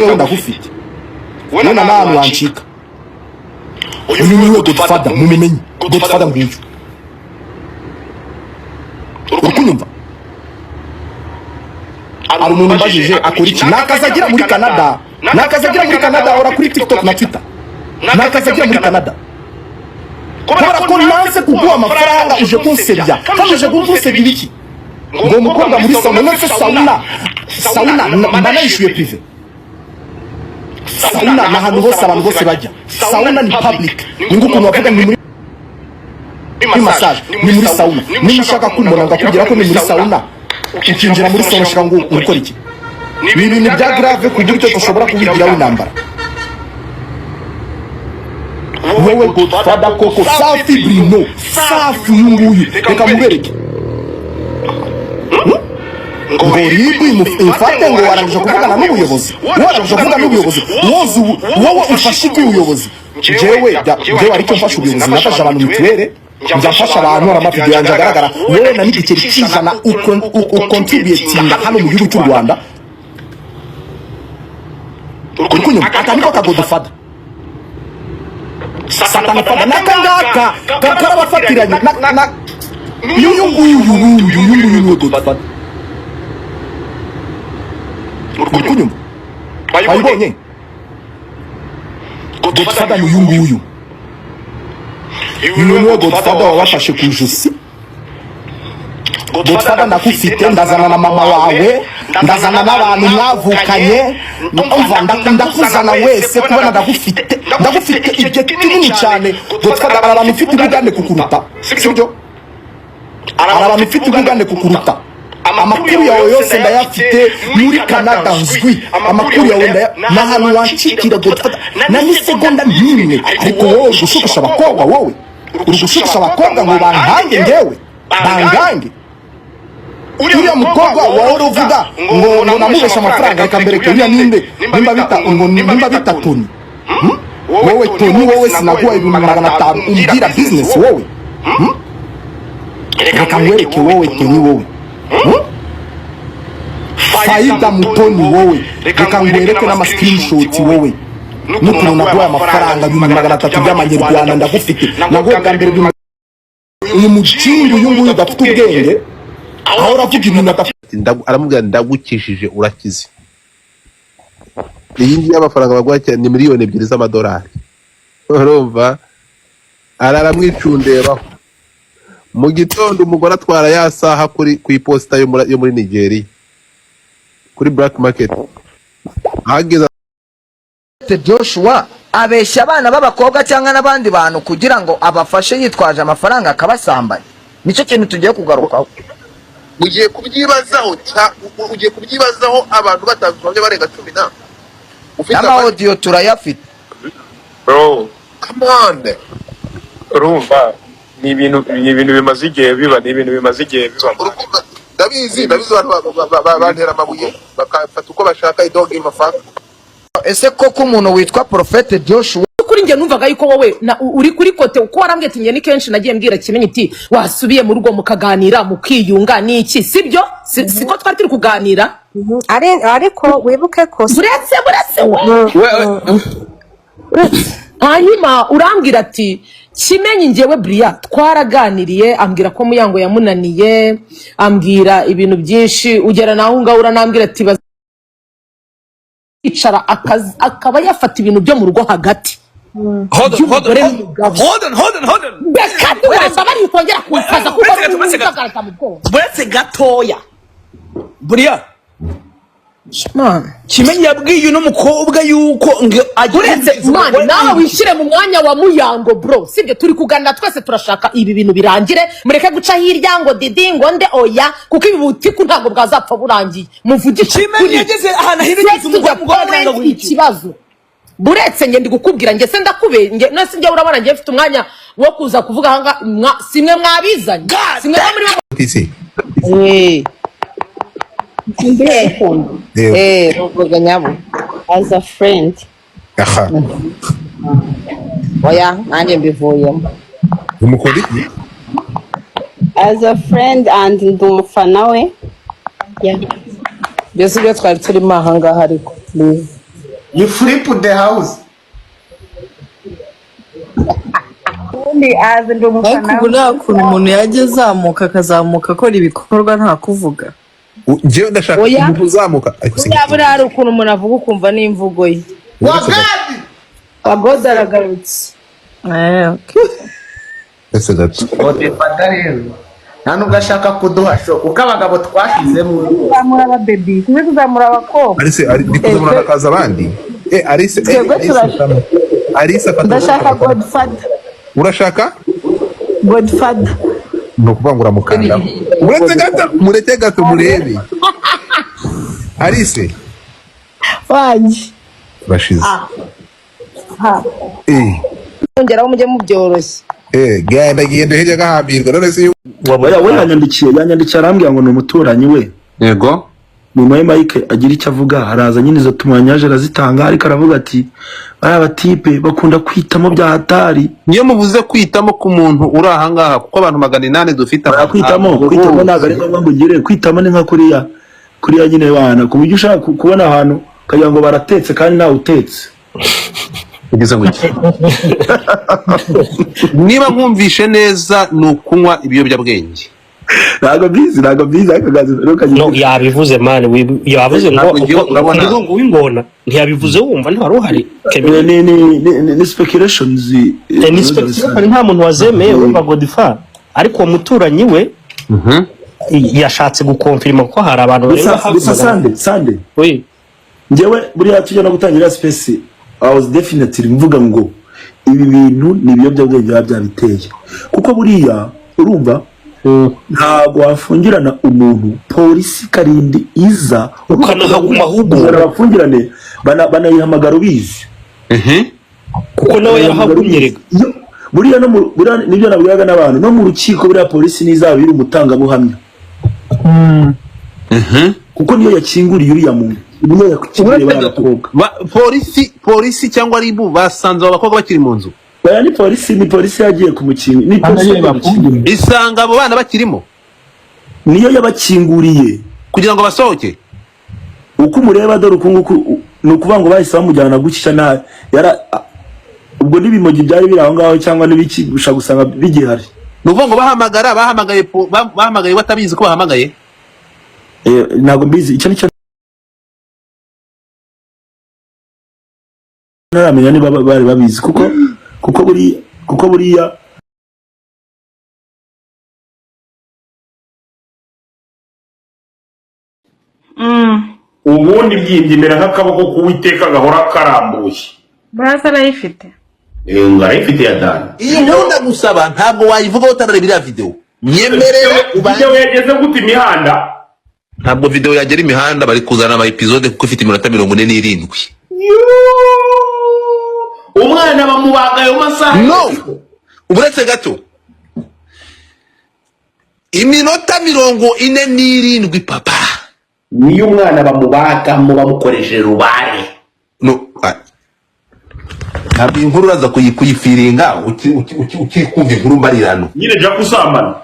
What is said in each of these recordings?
Ndagufite wena, nta hantu wancika. Uyu niwe Godfather, mumenye Godfather nguyu. Uri kunyumva? Hari umuntu umbajije akora iki? Ni akazi agira muri Canada, ni akazi agira muri Canada. Ahora kuri TikTok na Twitter, ni akazi agira muri Canada. Kubera ko nanze kuguha amafaranga, uje kunsebya. Kandi uje kunsebya ibiki? Ngo umukobwa muri sauna. None se sauna, sauna mba nayishyuye privé? Sauna ni ahantu hose abantu bose bajya, sauna ni public. Ni nk'ukuntu bavuga ni muri massage, ni muri sauna. Niba ushaka kumbona, ngakubwira ko ni muri sauna, ukinjira muri sauna ushaka ngo ukore iki? Ni ibintu bya grave ku buryo dushobora kubigiraho intambara. Wowe Godfather koko, Safi Bruno, Safi uyu nguyu, reka mubereke. Ngo RIB imfate, ngo warangije kuvugana n'ubuyobozi, warangije kuvugana n'ubuyobozi. Wowe ubu wowe ufashe iki ubuyobozi? Njyewe aricyo mfasha ubuyobozi, nafasha abantu mituweli, njya mfasha abantu, hari amavideo yanjye agaragara. Wowe na n'igiceri cy'ijana ucontributinga hano mu gihugu cy'u Rwanda? Uri kunyumva? Aka niko ka Godfather, Satani fada n'aka ngaka karabafatiranye na uyu nguyu uyu nguyu niwe Godfather. Uri kunyumva? Wayibonye? Godfather ni uyu nguyu. Uyu niwe Godfather wabafashe ku ijosi. Godfather ndakufite, ndazana na mama wawe, ndazana n'abantu mwavukanye. Umva, ndakuzana wese kubona ndagufite, ndagufite igihe kinini cyane. Godfather, hari abantu ufite ubugande kukuruta, sibyo? Hari abantu ufite ubugande kukuruta. Amakuru yawe yose ndayafite muri Canada, nzwi amakuru yawe ndaya. Ni ahantu wancikira, Godfather, na n'isegonda n'imwe. Ariko wowe uri gushukisha abakobwa, wowe uri gushukisha abakobwa ngo bankange, ngewe bangange. Uriya mukobwa wahora uvuga ngo namubeshe amafaranga, reka mbereke uriya ninde, nimba bita ngo nimba bita Tony. Wowe Tony, wowe sinaguha 500,000 umbwira business wowe? Reka nkwereke wowe Tony, wowe. Faida Mutoni, wowe, reka nkwereke n'ama screenshot wowe, n'ukuntu naguhaye amafaranga 300,000 by'amanyarwanda. Ndagufite, naguhaye bwa mbere uyu mukingi uyu nguyu udafite ubwenge, aho uravuga ibintu adafite. Aramubwira ndagukishije urakize. Iyi ngiyi y'amafaranga baguha cyane ni 2 miliyoni z'amadolari. Urumva, araramwicundebaho. Mu gitondo umugore atwara ya saha kuri ku iposita yo muri Nigeria, kuri black market, ahageze Joshua abeshya abana b'abakobwa cyangwa n'abandi bantu kugira ngo abafashe, yitwaje amafaranga akabasambanya. Nicyo kintu tugiye kugarukaho. Ugiye kubyibazaho ugiye kubyibazaho, abantu batanze ubuhamya barenga cumi na ufite n'ama audio turayafite. Bro. Come on. Urumva, ni ibintu bimaze igihe biba, ni ibintu bimaze igihe biba. Urukundo, ndabizi, ndabizi, abantu bantera amabuye bakafata uko bashaka. I don't give a fuck. Ese koko umuntu witwa Prophet Joshua Kuri njye numvaga yuko wowe uri kuri côté, uko warambwiye ati njye ni kenshi nagiye mbwira Kimenyi iti wasubiye mu rugo mukaganira mukiyunga n'iki, sibyo? Siko twari turi kuganira? Ariko wibuke ko Buretse, buretse we. Hanyuma urambwira ati Kimenyi, njyewe buriya twaraganiriye, ambwira ko Muyango yamunaniye, ambwira ibintu byinshi, ugera naho ngaho uranambwira ati bazicara akaba yafata ibintu byo mu rugo hagati Hold on, hold on, by'umugore hold n'umugabo. Hold on, hold on, hold on. Reka ntiwambabariye utongera kunsaza kuko Uretse gato, uretse gato. uzagaragaza mu bwonko. Uretse gatoya buriya Man. Kimenyi yabwiye uno mukobwa yuko ngo agiye Uretse kwinjiza man, umugore nawe mu nzu. wishyire mu mwanya wa Muyango, bro, sibyo? Turi kuganira twese, turashaka ibi bintu birangire. Mureke guca hirya ngo Didi ngo nde, oya, kuko ibi butiku ntabwo bwazapfa burangiye. Muvugishe Kimenyi ukuri. yageze ahantu ahirikiza umugore, umugore akanga guhindukira. Ikibazo, buretse nge ndi kukubwira, nge se ndakube nge nese njye urabona nge mfite umwanya wo kuza kuvuga ahanga simwe mwabizanye? God. Simwe muri Tisi. Eh, Yego. uvuga nyabo. As a friend. Aha. Oya, nanjye mbivuyemo. Umukora iki? As a friend and ndi umufana we. Yeah. Byose ibyo twari turimo aha ngaha, ariko please. You flip the house. Ubundi azi ndi Ariko umufana ubu we. nta kuntu umuntu yajya azamuka akazamuka akora ibikorwa nta kuvuga. Njyewe ndashaka Oya. umuntu uzamuka, ariko Buriya buriya hari ukuntu umuntu avuga ukumva n'imvugo ye. Uretse gato. Wagode aragarutse. Okay. Uretse gato. Godfather rero nta nubwo ashaka kuduha show, kuko abagabo twashizemo. Kuzamura ababebi, kumwe kuzamura abakobwa. Alice ari ndi kuzamura akaza abandi. Alice, Twebwe Alice, turashaka. Alice afata. Ndashaka Godfather. Urashaka? Godfather. Ni ukuvuga ngo uramukanda. Uretse gato, mureke gato murebe Alice. Wanjye. Turashize. Ha. Ongeraho mujye mubyoroshye. Genda genda hirya gahambirwa none se. Oya, we yanyandikiye arambwira ngo ni umuturanyi we. Yego. Nyuma ye Mike agira icyo avuga, haraza nyine izo tumanyaje arazitanga, ariko aravuga ati bariya batipe bakunda kwitamo bya hatari. Niyo muvuze kwitamo ku muntu uri ahangaha, kuko abantu 800 dufite aha. Kwitamo, kwitamo ntabwo ari ngombwa ngo ugire kwitamo, ni nka kuriya kuriya nyine bana, ku buryo ushaka kubona ahantu ukagira ngo baratetse kandi ntawe utetse. Ugeze ngo iki? Niba nkumvishe neza, ni ukunywa ibiyobyabwenge? Ntabwo mbizi, ariko gazi. No, yabivuze man, yavuze ngo Ntabwo ngiye, urabona. Umugongo w'ingona ntiyabivuze, wumva ntiwari uhari. Ni speculations. Ni speculation, nta muntu wazemeye, urumva Godfather, ariko uwo muturanyi we yashatse gukonfirima ko hari abantu Gusa barenga hafi gusa magana. Sande, Sande. Oui. Njyewe buriya tujya no gutangira space, I was definitely mvuga ngo ibi bintu ni ibiyobyabwenge biba byabiteye, kuko buriya urumva ntabwo wafungirana umuntu polisi karindi iza Ukanahaguma ahubwo. Kugira bafungirane banayihamagara ubizi. Kuko nawe yarahagumye rega. Buriya no mu buriya nibyo nabwiraga n'abantu no mu rukiko, buriya polisi ntizaba iri umutangabuhamya, kuko niyo yakinguriye uriya muntu, niyo yakinguriye bariya bakobwa. Polisi cyangwa RIB basanze abo bakobwa bakiri mu nzu? Oya, ni polisi yagiye kumukinga, ni polisi yagiye kumukinga. Isanga abo bana bakirimo? Niyo yabakinguriye. Kugira ngo basohoke. Uko umureba dore uku nguku, ni ukuvuga ngo bahise bamujyana gutya, nta yara ubwo n'ibimogi byari biri aho ngaho cyangwa n'ibiki, ushobora gusanga bigihari. Ni ukuvuga ngo bahamagara bahamagaye bahamagaye batabizi ko bahamagaye? Ntabwo mbizi, icyo nicyo ntaramenya niba bari babizi, kuko buriya Ubundi byimbye imera nk'akaboko k'Uwiteka gahora karambuye. Baraza arayifite. Ngo arayifite ya dani. Iyi nkuru ndagusaba ntabwo wayivugaho utarareba iriya video, nyemerera. Video yageze gute imihanda? Ntabwo video yagera imihanda, bari kuzana ama episode, kuko ifite iminota 47. Umwana bamubaga ayo masaha? No, uretse gato, iminota 47, papa. Niyo umwana bamubagamo bamukoresheje rubare. No, ntabwo iyi nkuru uraza kuyifiringa ukiri kumva inkuru mbarirano. Nyine jya gusambana.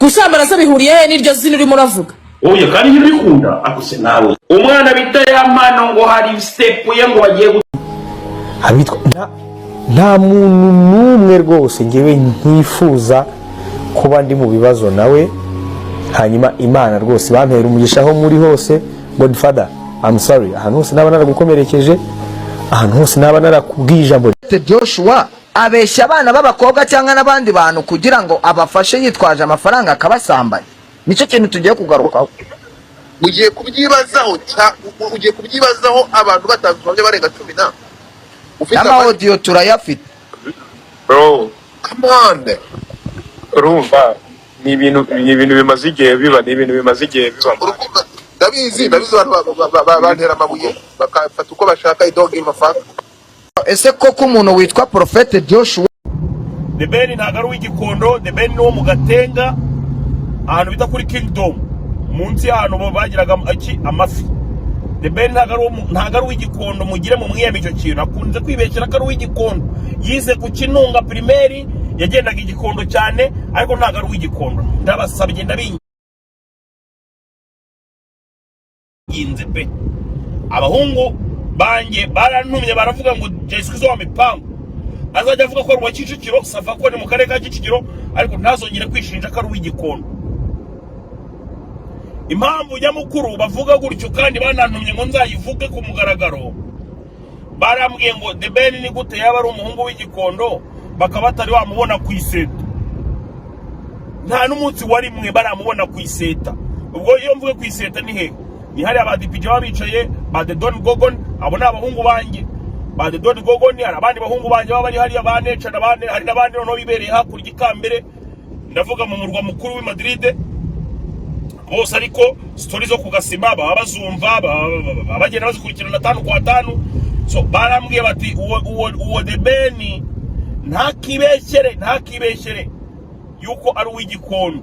Gusambana se bihuriye he n'iryo zina urimo uravuga? Oya, kandi nyine ubikunda akuse nawe umwana bita ya mpano ngo hari step ye ngo bagiye Abitwa nta muntu n'umwe rwose ngewe ntifuza kuba ndi mu bibazo nawe. Hanyuma Imana rwose bampera umugisha aho muri hose. Godfather, I'm sorry ahantu hose naba naragukomerekeje, ahantu hose naba narakubwiye ijambo. Joshua abeshya abana b'abakobwa cyangwa n'abandi bantu kugira ngo abafashe yitwaje amafaranga akabasambanya. Nicyo kintu tugiye kugarukaho. Ugiye kubyibazaho, ugiye kubyibazaho, abantu batanze ubuhamya barenga cumi na ufite. N'ama audio turayafite. Bro. Come on. Urumva ni ibintu bimaze igihe biba, ni ibintu bimaze igihe biba. Ndabizi, abantu bantera amabuye bakafata uko bashaka. I don't give a fuck. Ese koko umuntu witwa Prophet Joshua The Ben ntabwo ari uw'Igikondo. The Ben ni uwo mu Gatenga, ahantu bita kuri Kingdom, munsi y'ahantu bagiraga iki amafi. The Ben ntabwo ari uw'Igikondo, mugire mu mwiyeme icyo kintu. Akunze kwibeshyera ko ari uw'Igikondo. Yize ku Kinunga primaire, yagendaga Igikondo cyane, ariko ntabwo ari uw'Igikondo. Ndabasabye, ndabinginze pe, abahungu. Banjye barantumye, baravuga ngo Jay Squeezer wa mipango azajya avuga ko ari uwa Kicukiro, sava ko ni mu karere ka Kicukiro, ariko ntazongere kwishinja ko ari uw'Igikondo. Impamvu nyamukuru bavuga gutyo, kandi banantumye ngo nzayivuge ku mugaragaro, barambwiye ngo The Ben ni gute yaba ari umuhungu w'Igikondo bakaba batari bamubona ku iseta? Nta n'umunsi wa rimwe baramubona ku iseta. Ubwo iyo mvuge ku iseta ni hehe? Ni hariya ba DPJ baba bicaye, ba The Don Gogon. Abo ni abahungu banjye ba The Don Gogon. Hari abandi bahungu banjye baba bari hariya ba Nature n'abandi, hari n'abandi noneho bibereye hakurya ikambere, ndavuga mu murwa mukuru w'i Madrid bose. Ariko story zo ku gasima baba bazumva, baba bagenda bazikurikirana tanu kwa tanu. So barambwiye bati uwo The Ben ntakibeshyere, ntakibeshyere yuko ari uw'Igikondo.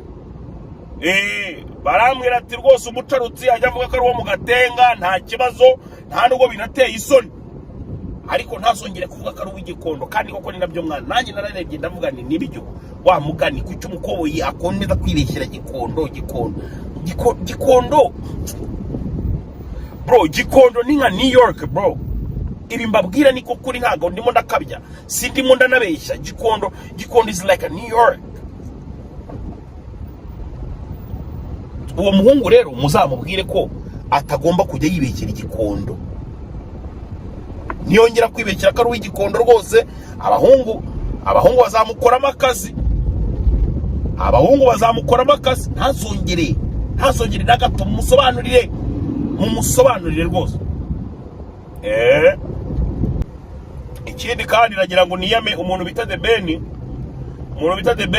Barambwira ati rwose umucarutsi ajya avuga ko ari uwo mu Gatenga, nta kibazo, nta nubwo binateye isoni, ariko ntazongere kuvuga ko ari uw'Igikondo. Kandi koko ni nabyo mwana. Nanjye nararebye ndavuga ni nibyo wa mugani, kuki umukoboyi akomeza kwibeshyera Gikondo, Gikondo, Gikondo? Bro, Gikondo ni nka New York, bro. Ibi mbabwira niko kuri, ntabwo ndimo ndakabya, sindimo ndanabeshya. Gikondo, Gikondo is like a New York. Uwo muhungu rero muzamubwire ko atagomba kujya yibekera Igikondo. Niyongera kwibekera ko ari uw'Igikondo, rwose abahungu bazamukoramo akazi, abahungu bazamukoramo akazi. Ntazongere, ntazongere na gato. Mumusobanurire, mumusobanurire rwose. Ikindi kandi nagira ngo niyame umuntu bita The Ben, umuntu bita The Ben.